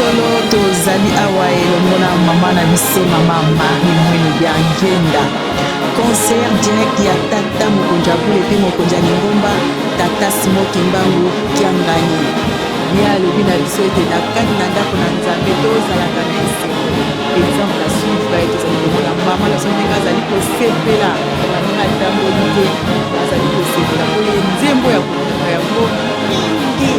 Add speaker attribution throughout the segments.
Speaker 1: Solo tozali awa elongo na mama na biso mama Marie Mwene Diangienda. Concert direct ya tata mokonzi ya bule mpe mokonzi ya lingomba tata Simon Kimbangu Kiangani. Ye alobi na biso ete na kati na ndako na Nzambe tozalaka na esengo. Exemple à suivre, tozali komona mama na biso ndenge azali kosepela na ndenge atamboli te, azali kosepela mpo ye nzembo ya kolingaka yango mingi.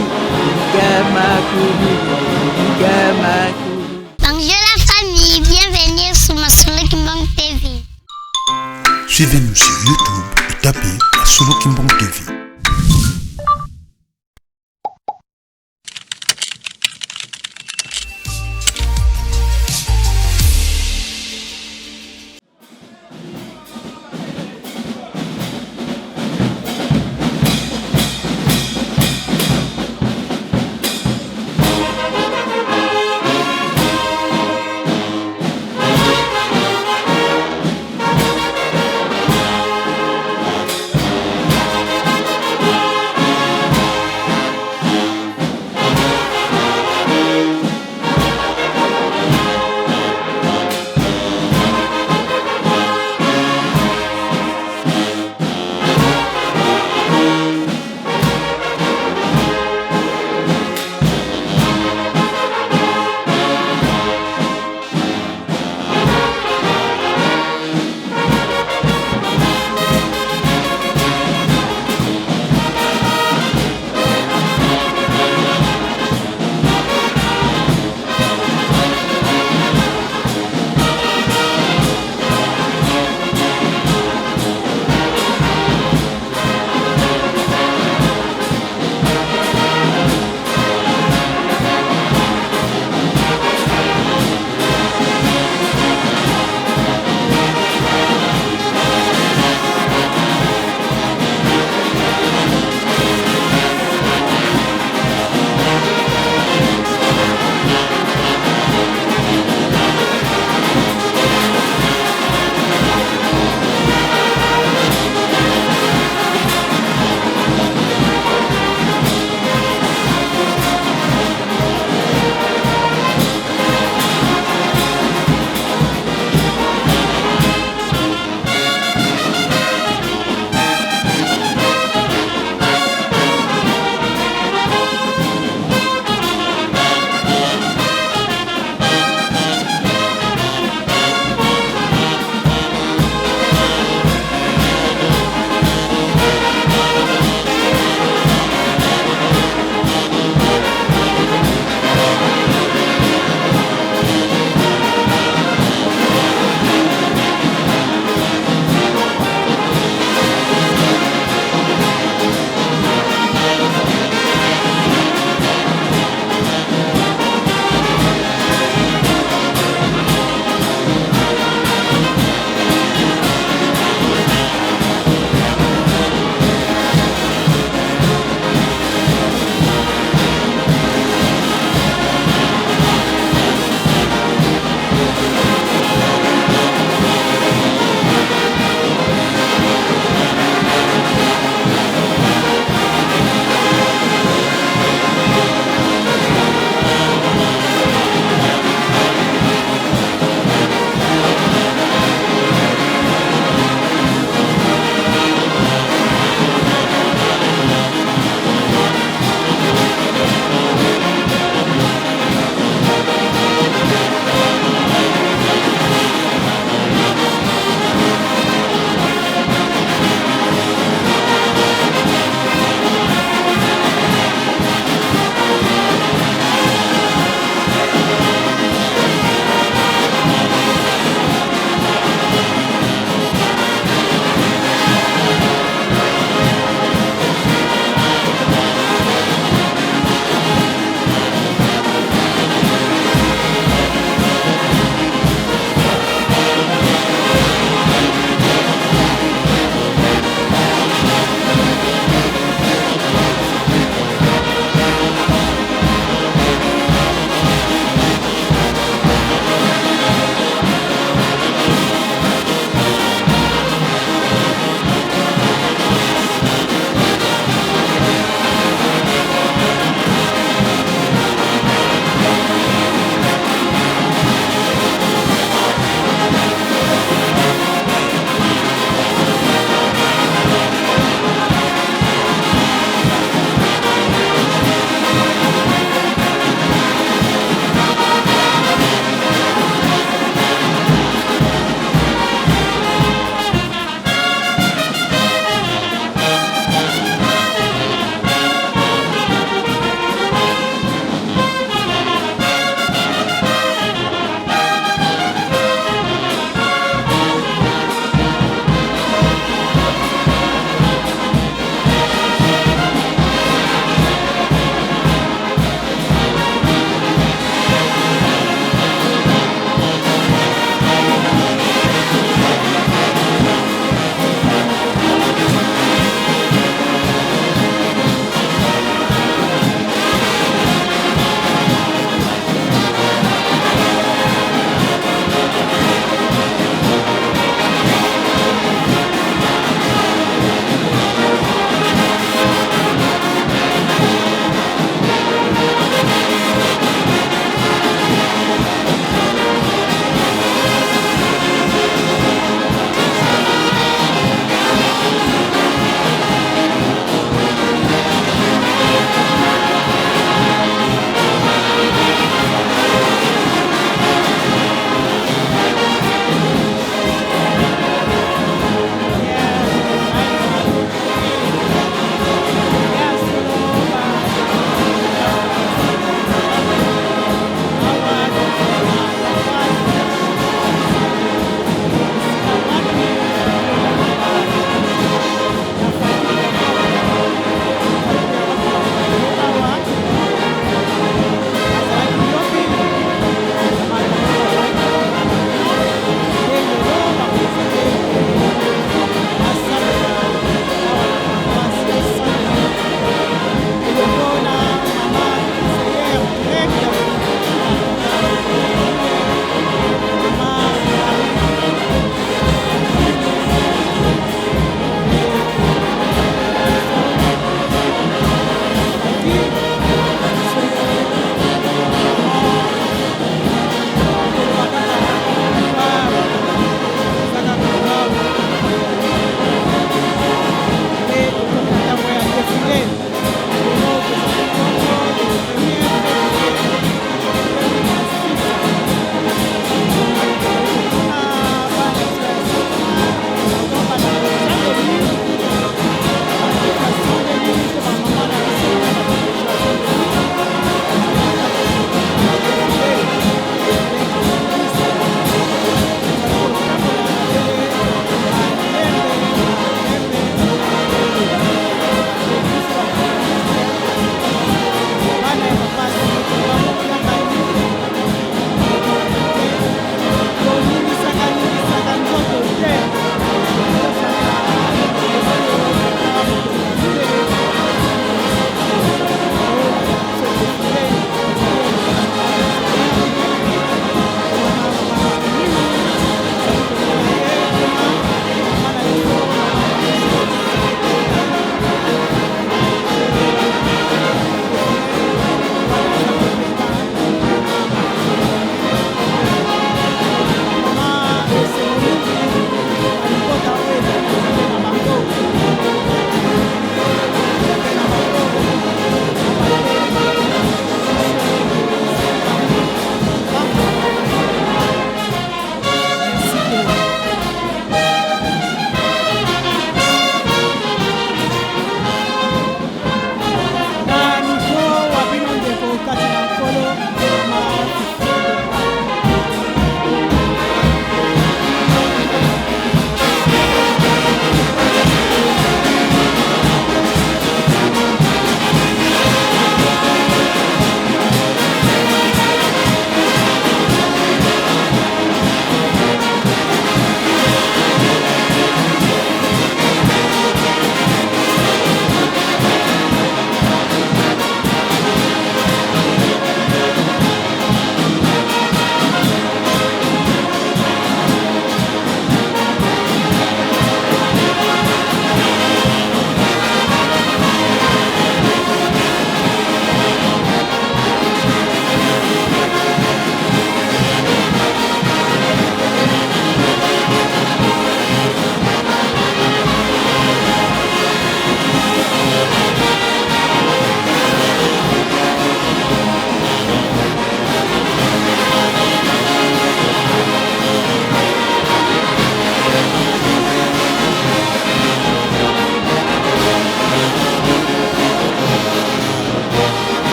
Speaker 2: Bonjour la famille, bienvenue sur Masolo Kimbang TV.
Speaker 3: Suivez-nous sur YouTube et tapez Masolo Kimbang TV.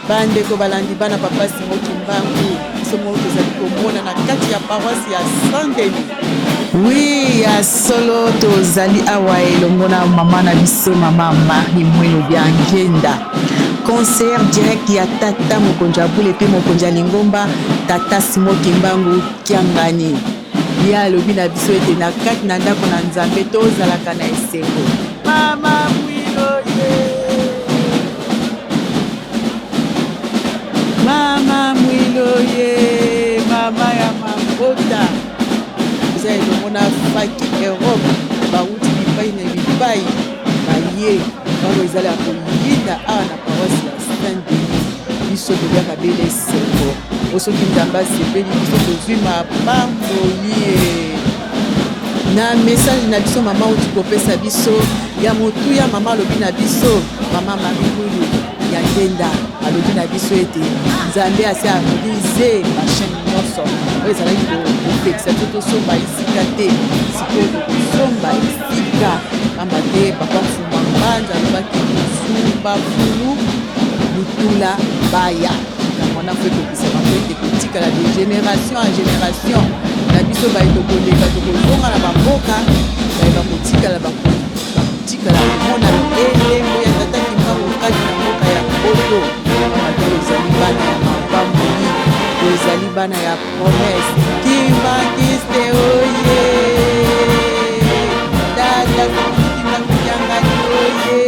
Speaker 1: Bandeko balandi bana papa Simon Kimbangu, biso moko tozali komona na kati ya paroisse ya Saint Denis. Oui, ya solo tozali awa elongo na mama na biso mama Marie Mweno Biangenda. Concert direct ya tata mokonzi ya bule mpe mokonzi ya lingomba tata Simon Kimbangu Kiangani. Ye alobi na biso ete na kati na ndako na Nzambe tozalaka na esengo. Mama Mwilo ye. Mama Mwilo ye, mama ya mabota. Eza elongo na Faki Europe, bawuti bipai na bipai baye bango ezali ya koyinda awa na paroisse ya Saint Denis. Biso toliaka bele esengo po soki Nzambe asepeli biso tozwi mapamboli ye. Na message na biso mama auti kopesa biso ya motuya, mama alobi na biso, mama Marie Lulu ya Ngenda alobi na biso ete Nzambe asi a brise ba chaine nyonso oyo ezalaki kopekisa biso tosomba esika te. Sikoyo tokosomba esika pamba te papa Mfuma Mbanza alobaki kosumba fulu lutula baya. Likambo wana fo ekokisama mpo ete kotikala de generation en generation na biso baye tokoleka tokozonga na bamboka baye bakotikala bakotikala komona elembo ya tata Kimbangu kati na mboka ya poto. Pamba te tozali bana ya mapamboli, tozali bana ya promesse. Kimbankiste oye, tata Kimbangu Kiangani oye.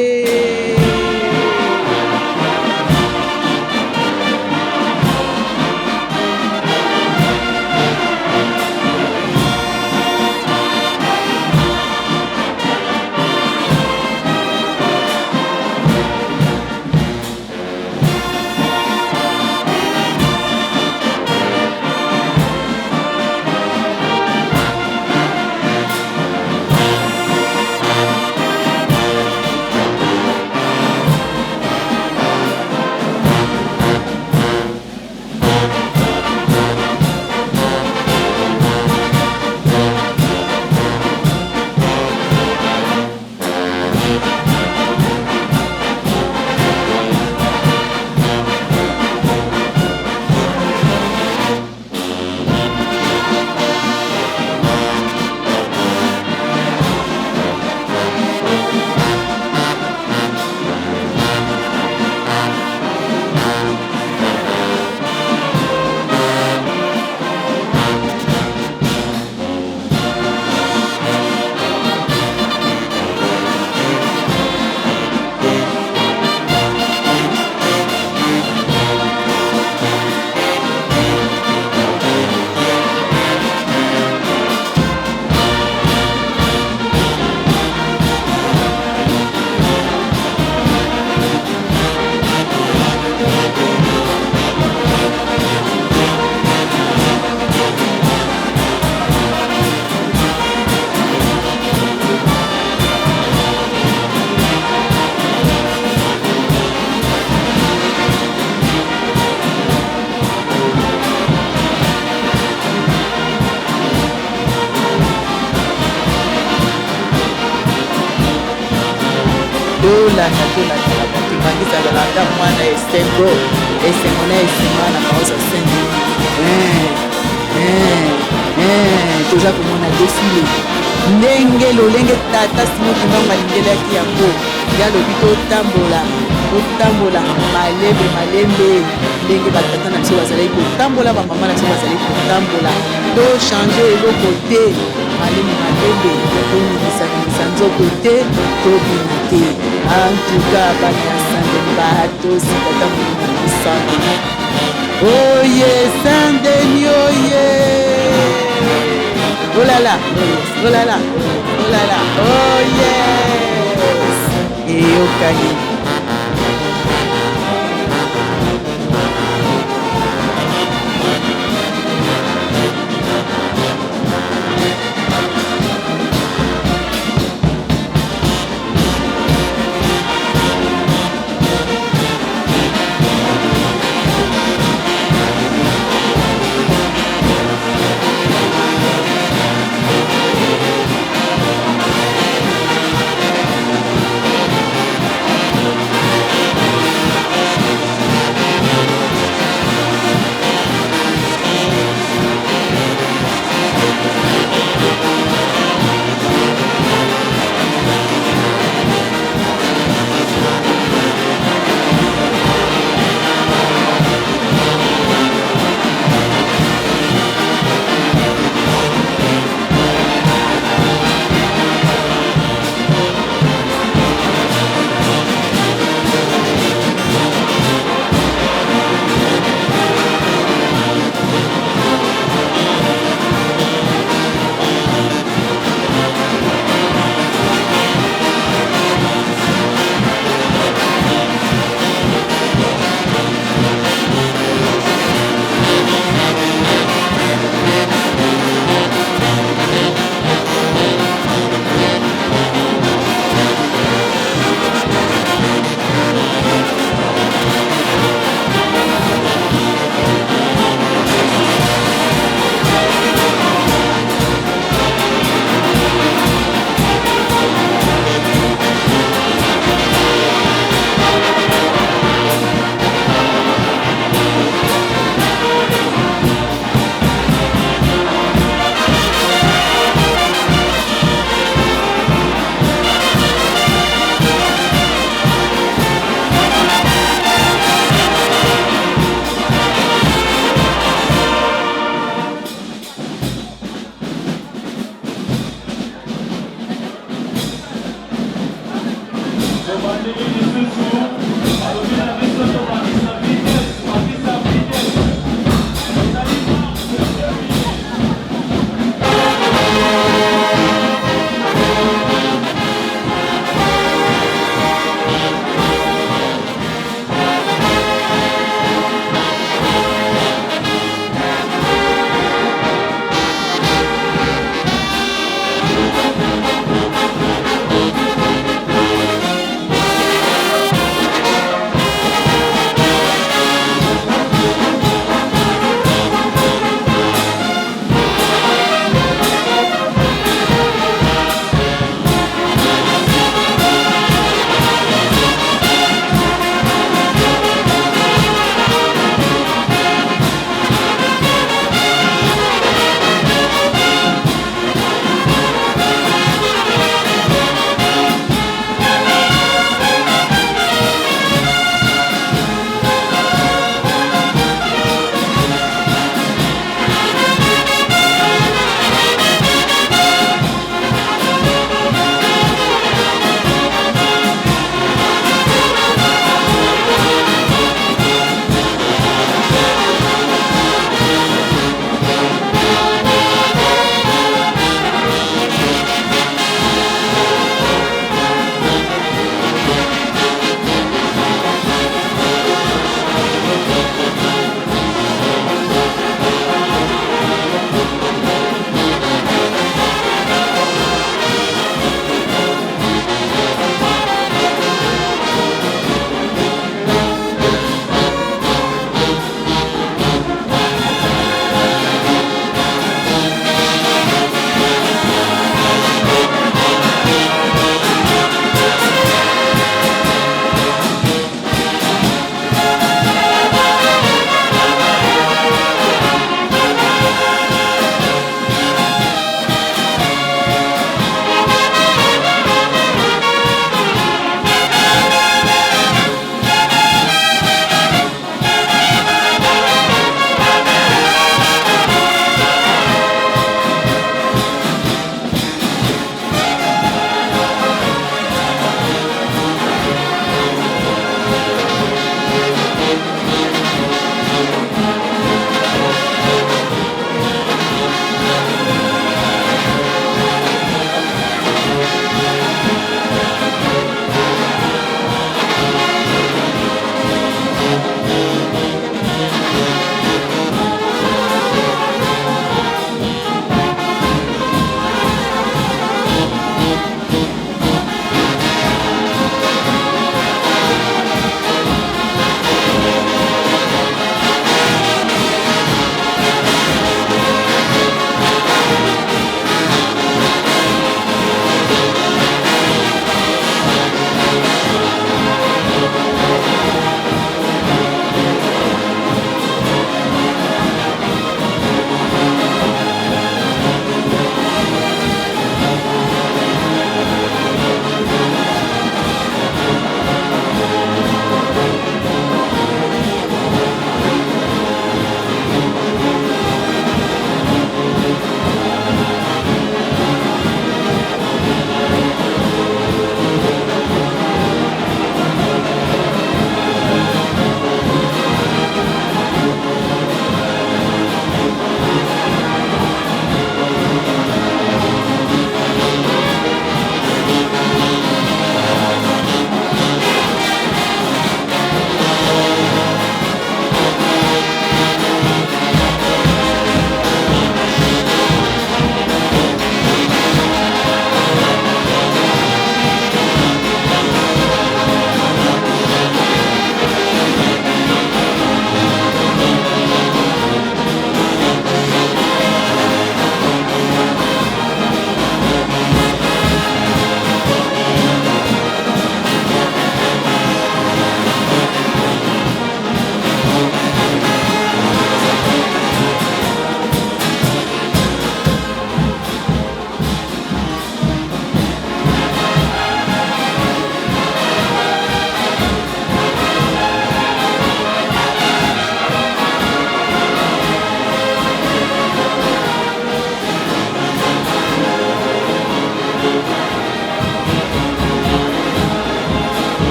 Speaker 1: Tolanda tolanda bakimangisa azala ata mwana esengo esengo na esengo wana paroisse ya saint denis toza komona defile ndenge lolenge tata Simon Kimbangu alingelaki yango. Ye alobi totambola totambola malembe malembe ndenge batata na biso bazalaki kotambola, bamama na biso bazalaki kotambola, to change eloko te, malembe malembe, toningisaningisa nzoto te, tobina te. Antuka bana ya Saint-Denis batosi tata molimo mosantu. Oye Saint-Denis oye! Oh là là, oh là là, oh là là, oh yes! Eyokani.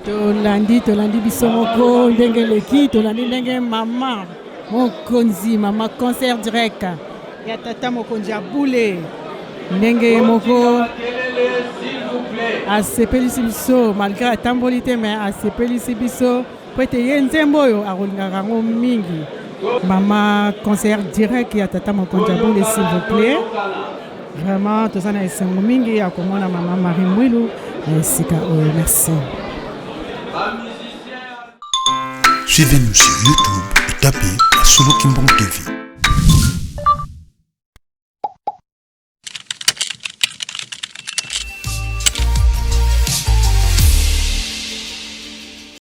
Speaker 4: Tolandi, tolandi biso moko ndenge eleki, tolandi ndenge mama mokonzi, mama concert direct ya tata mokonzi ya bule, ndenge ye moko asepelisi biso malgré atamboli te, mais asepelisi biso po ete ye nzembo oyo akolingaka yango mingi. Mama concert direct ya tata mokonzi ya bule, s'il vous plaît. Vraiment toza na esengo mingi ya komona mama Marie Mwilu na esika oyo. Merci.
Speaker 3: Suivez-nous sur YouTube et tapez Masolo Kimbangu TV.